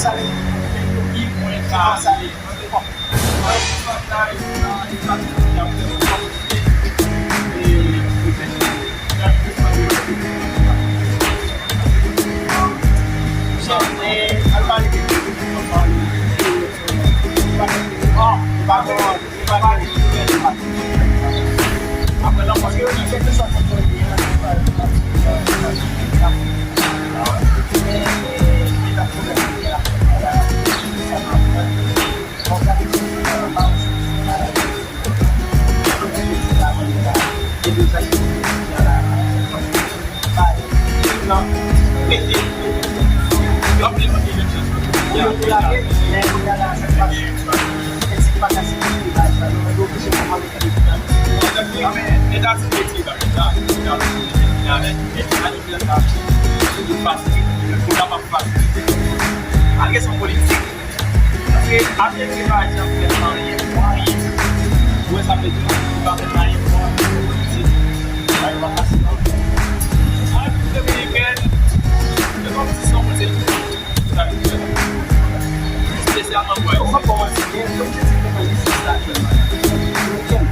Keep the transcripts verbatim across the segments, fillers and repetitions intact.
Paske Ameriken pa janm fè anyen pou anyen. Ou wè sa m vle di? Li pa fè anyen pou anyen. Sa yo pa fasil non. An Repiblik Dominikèn, se kòmsi se yon moun se sa vin fè la. Espesyalman pou Ayisyen. Ou pa kòmanse byen, kòm je di kòman li se sa aktyèlman. Dominiken, li gen,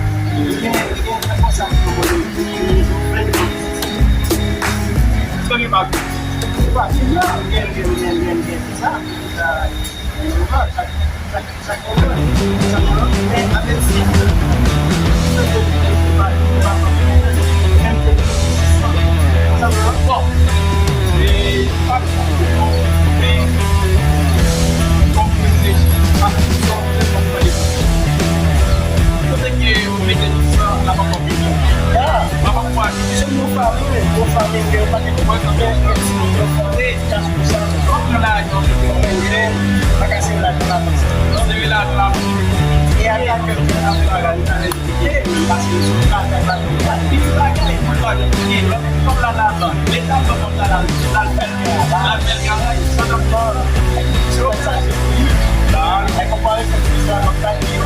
li gen, li gen sa ki kòmande, li gen yon plen de konpozisyon. Sa gen pa byen. Se pa byen, non, gen, gen, gen, gen, gen, gen, sa. Kote ke ou mete tout sa, la pa konpli. Ya. Papa, papa, se nou fami, nou fami, ke yo pa te konprann, men, men, si nou fè fòte, sa sou sa. Kòm nou la, nou te konprann, men, pa ka se la, nou la, nou la, nou la. E atake, atake, atake, paske sou ka, ka, ka, ka, li bagay, pou l pa de, kòm la, la, la, Leta, kòm la, la, la, l fè l, la, l fè l, travay, sa, sa, sa, se pou li. La, e konpare, se sa, sa, sa,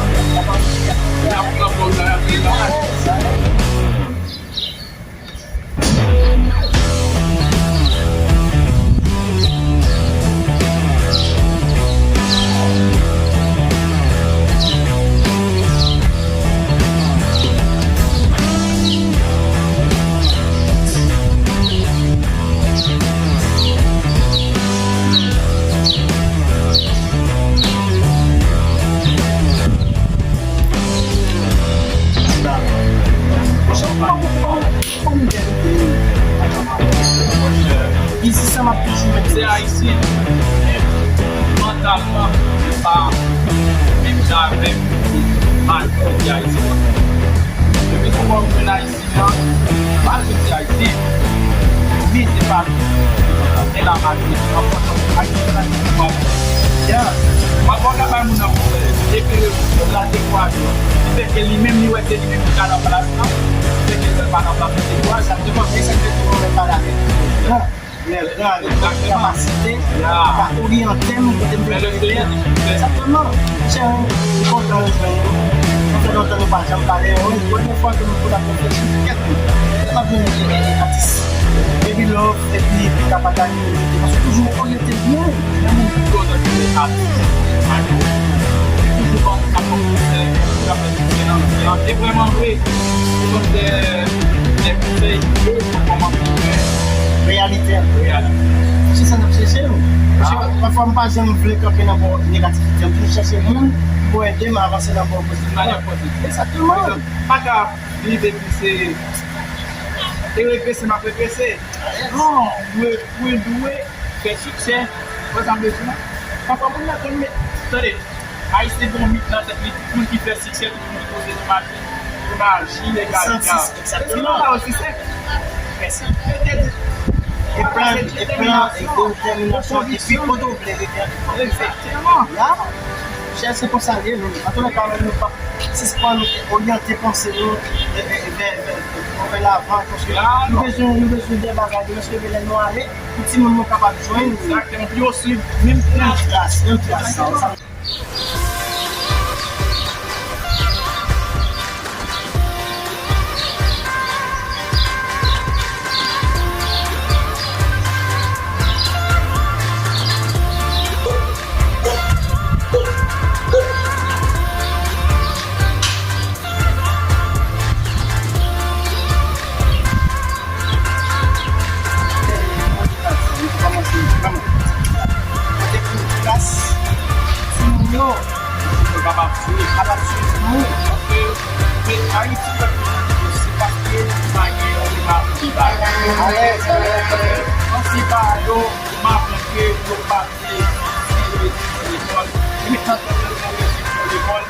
Isi sa m ap toujou mete. Se Ayisyen, men mantalman, se pa menm jan avèk majorite Ayisyen. Depi nou wè yon jèn Ayisyen, malgre se Ayisyen, men se pa li ki enpòtan, men la majorite enpòtan. Ayisyen la, se pa li. Ya. Mwen pa ka bay moun nan konsèy, epi moun la te kwaze. Fè ke li menm, li wè se li menm ki pa nan plas la. Fè ke li pa nan plas la, se kwa, sa te mande, sa te di, mwen pa la. Kapasite, ka oryante m kote m te vle rive. Egzakteman. Cheri, m kontan rejwenn ou. Sa fè lontan nou pa janm pale. Wi, premye fwa ke m tou la reflechi sou kèk moun. Sa ap vin atis. Baby Love, epi Pika Patani, paske toujou oryante byen. Lè moun di yo nan ki atis, sa yo toujou ban m sa kòm konsèy, pou yo fè suksè nan vi a. E vrèman vre, se yon de, de konsèy ke ou kòmanse fè reyalite. Reyalite. Se sa n ap chèche, wi. Paske pafwa m pa janm vle kanpe nan bò negativite. M toujou chèche moun pou ede m avanse nan bò pozitif. Nan bò pozitif. Egzakteman. Pa ka viv epi se, e regrese, m ap regrese. Non, mwen, mwen dwe fè siksè. Wè sa m vle di la? Pafwa moun nan konn met, tande, Ayisyen gen yon mit nan tèt li, tout moun ki fè siksè, tout moun ki poze nan maji, nan maji, egal. Egzakteman. Eske nou pa osi senp? Mèsi. E plan, e plan, e detèminasyon, epi kote w vle rive. Egzakteman. Ya. Chè, se konsa l ye, nou. Antouka, nou p ap sispann oryante panse nou, e, e, e, vè, vè, vè, vè lavan, paske nou bezwen, nou bezwen de bagay, nou bezwen lè nou ale, pou timoun nou kapab jwenn. Egzakteman, pou yo swiv menm tras. Menm tras, menm tras. N ap swiv nou, paske se Ayiti pèp la, se paske nou pa gen yon depa pou deba. Alèz, alèz, alèz. Anse pa yo, m aprann ke yo pa vle sou lekòl. E mentnan, tèt yo vle sou lekòl.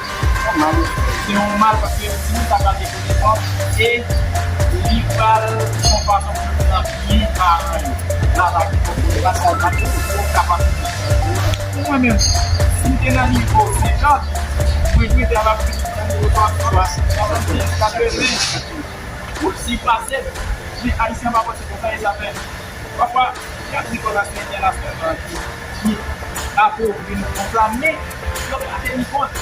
Se yon mal, paske timoun sa pral dekouraje e li pral yon fason pou l nan pye paran yo. Travay pou l pa sa, pa pou l kapab. Pou mwen menm, si m te nan nivo Senjòj, mwen dwe travay nan nivo swasanndiz, swasanndiz, katreven. Ou sipase, men Ayisyen pa panse konsa, e sa fè. Pafwa, y ap di ke Lasenjè, Lasenjè ki apovri nou konsa, men yo pa teni kont.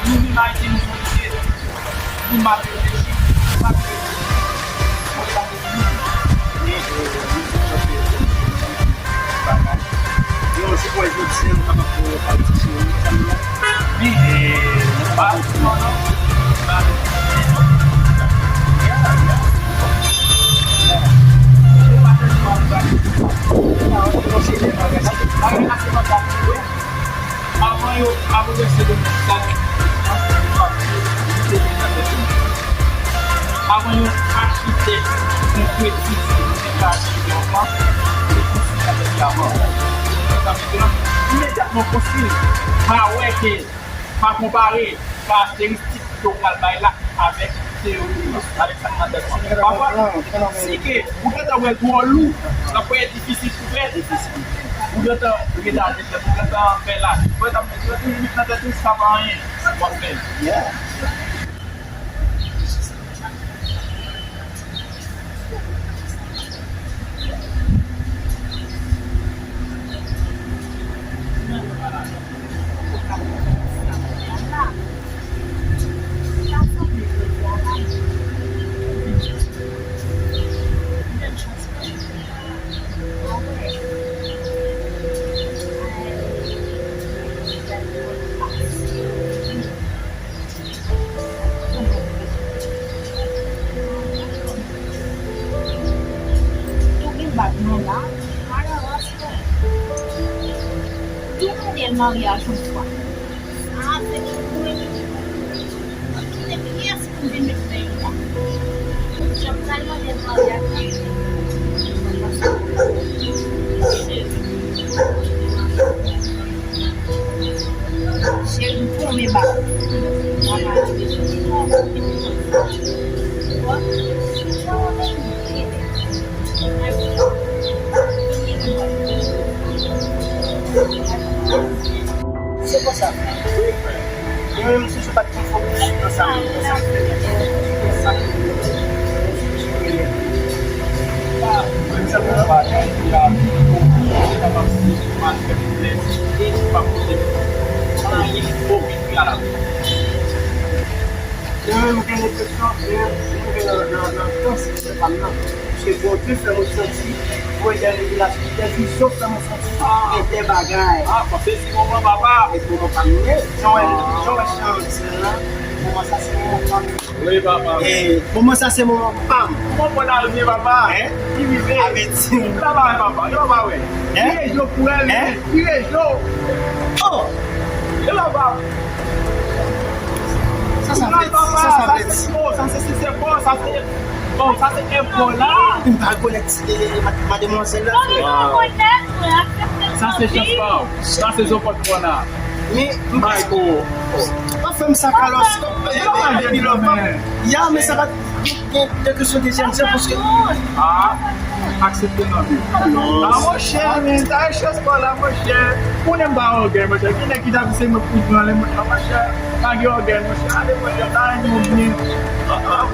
Nou menm Ayisyen, nou se yon pèp ki mal reflechi, nou pa reflechi. Mwen, sa se yon bagay. Yo, se pou jodi a, nou kapab fè yon pati sou sa. Avan yo, avan yo ese de sa, avan yon achitèk, yon kretye, yon kretye, yon kretye, yon kretye, imedyatman konstwi, pa wè ke pa konpare karakteristik ke w pral bay la avèk teyori an, avèk sa k nan tèt ou an. Pafwa, si ke ou gentan wè l twò lou, l ap fè difisil pou fè. Ou gentan rete atè tèt, ou gentan fè laj. Ou gentan, ou gentan toujou met nan tèt ou, sa pa anyen, w ap fè l. Tou gen bag nan la, malerèzman. Tou modèl maryaj yon fwa. Sa se ki pou mwen. Depi yès pou m vin met peyi la. Jan m pral mande maryaj la. Cheri. Cheri, m kòm e ba. Se konsa. Mwen menm, si se pa t ki fokis nan sa, nan sa, nan sa, nan sa, Mwen menm, gen enpresyon, mwen, mwen gen nan, nan, nan dans, se pa m nan. Paske Bondye fè mwen santi, mwen gen revelasyon, gen vizyon, fè mwen santi gen de bagay. Ah, paske se moman papa. E moman pa m ye. Jan wè, jan wè chan an di la, moman sa se moman pa m. Wi, papa. E moman sa se moman pa m. Moman pou n al byen, papa. Hein? Ki rive. Avèti. Papa, papa, yo pa wè. Hein? Ki rezo pou wè, hein? Ki rezo. Oh! Yo papa. Sa, sa vle di, sa, sa vle di. Sa se, sa se, se bon, sa se, bon, sa se enpo la. M pa rekonèt, e, e, e, ma-, mademwazèl la. Sa se chans pa w. Sa se zopòt pou w la. Men, m pa, pa fè m sa, Carlos. Ya, men sa pa gen, gen kesyon dezyèm, se paske. Ah, aksepte nan vi. Ah, monchè, men, sa e chans pa w la, monchè. Ou menm pa ògèy, monchè. Gen nèg ki ta di se mwen ki pran lè, monchè, monchè. Pa gen ògèy, monchè. Ale, monchè, ta renmen w byen. Ah, ah.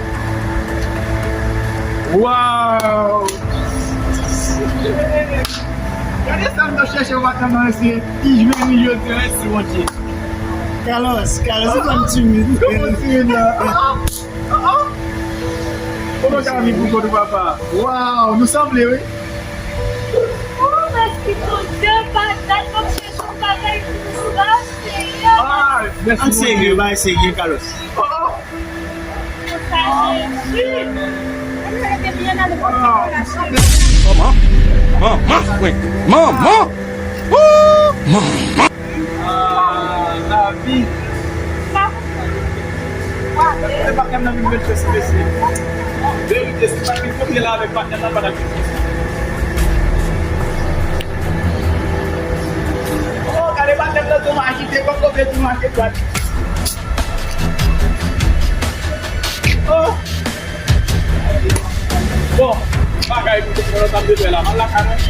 Wow! Gade sa m t ap chèche, w pa t nan eseye. Ki jwenn li jodi a, mèsi, Bondye. Carlos, Carlos, ou konn timid. Kòman timid la? Ah, ah, ah. Kòman w ka viv pou kont ou, papa? Waw, nou sanble, wi. Oh, mèsi, Bondye, pa dat m ap chèche yon bagay pou sa, Seyè. Ah, mèsi, Bondye. Ann serye, bay serye, Carlos. Oh, oh. Manman, manman, wi, manman, woo, manman. Ah, lavi. Patnè m nan vin met fè sou mesye. Verite, si m pa t vin kontre l avèk patnè m nan, m pa t ap vin fè sa. Oh, gade patnè m nan tou m ajite, kòm kote tou m ajite dwat. Oh. Bon, bagay pou te fè lòt ap de la. M al lakay mwen.